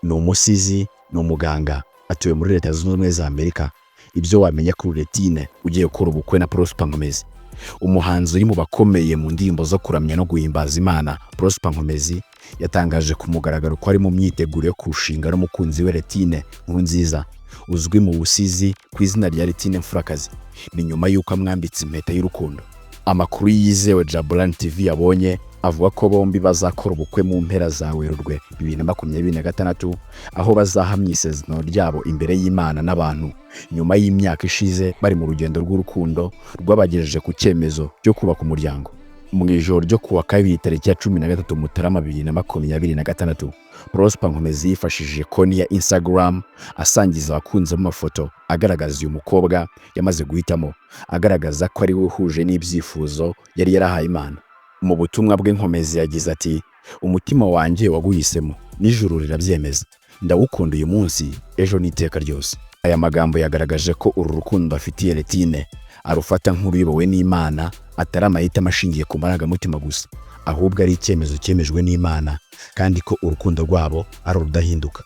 Ni umusizi, ni umuganga, atuye muri Leta Zunze Ubumwe za Amerika. Ibyo wamenya kuri Retine ugiye gukora ubukwe na Prosper Nkomezi. Umuhanzi uri mu bakomeye mu ndirimbo zo kuramya no guhimbaza Imana, Prosper Nkomezi, yatangaje ku mugaragaro ko ari mu myiteguro yo kurushinga n'umukunzi we Retine Nkurunziza, uzwi mu busizi ku izina rya Retine Mfurakazi. Ni nyuma y'uko amwambitse impeta y'urukundo. Amakuru yizewe Jabulani TV yabonye avuga ko bombi bazakora ubukwe mu mpera za Werurwe 2026, aho bazahamya isezerano ryabo imbere y'Imana n'abantu, nyuma y'imyaka ishize bari mu rugendo rw'urukundo rwabagejeje ku cyemezo cyo kubaka umuryango. Mu ijoro ryo kuwa kabiri, tariki ya 13 Mutarama 2026, Prosper Nkomezi yifashishije konti ya Instagram asangiza abakunzi b'amafoto agaragaza uyu mukobwa yamaze guhitamo, agaragaza ko ari we uhuje n'ibyifuzo yari yarahaye Imana. Mu butumwa bwe, Nkomezi yagize ati: "Umutima wanjye waguhisemo, n'ijuru rirabyemeza. Ndawukunda uyu munsi, ejo n'iteka ryose." Aya magambo yagaragaje ko uru rukundo afitiye Retine arufata nk'uruyobowe n'Imana, atari amahitamo ashingiye ku marangamutima gusa, ahubwo ari icyemezo cyemejwe n'Imana, kandi ko urukundo rwabo ari urudahinduka.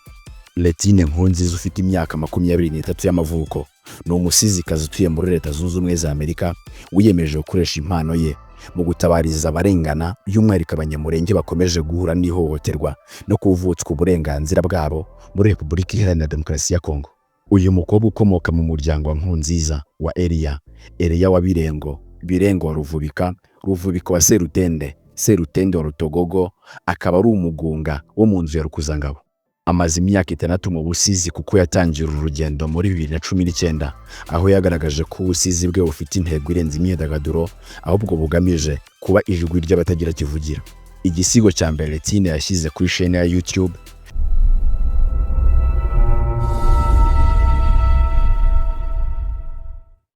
Retine Nkurunziza, ufite imyaka 23 y'amavuko, ni umusizikazi utuye muri Leta Zunze Ubumwe za Amerika, wiyemeje gukoresha impano ye mu gutabariza abarengana, by'umwihariko Abanyamurenge bakomeje guhura n'ihohoterwa no kuvutswa uburenganzira bwabo muri Repubulika Iharanira Demokarasi ya Kongo. Uyu mukobwa ukomoka mu muryango wa Nkurunziza wa Eliya, Eliya wa Birengo, Birengo wa Ruvubika, Ruvubika wa Serutende, Serutende wa Rutogogo, akaba ari umugunga wo mu nzu ya Rukuzangabo. Amaze imyaka 6 mu busizi, kuko yatangiye uru rugendo muri 2019, aho yagaragaje ko ubusizi bwe bufite intego irenze imyidagaduro, ahubwo bugamije kuba ijwi ry'abatagira kivugira. Igisigo cya mbere Retine yashyize kuri shene ya YouTube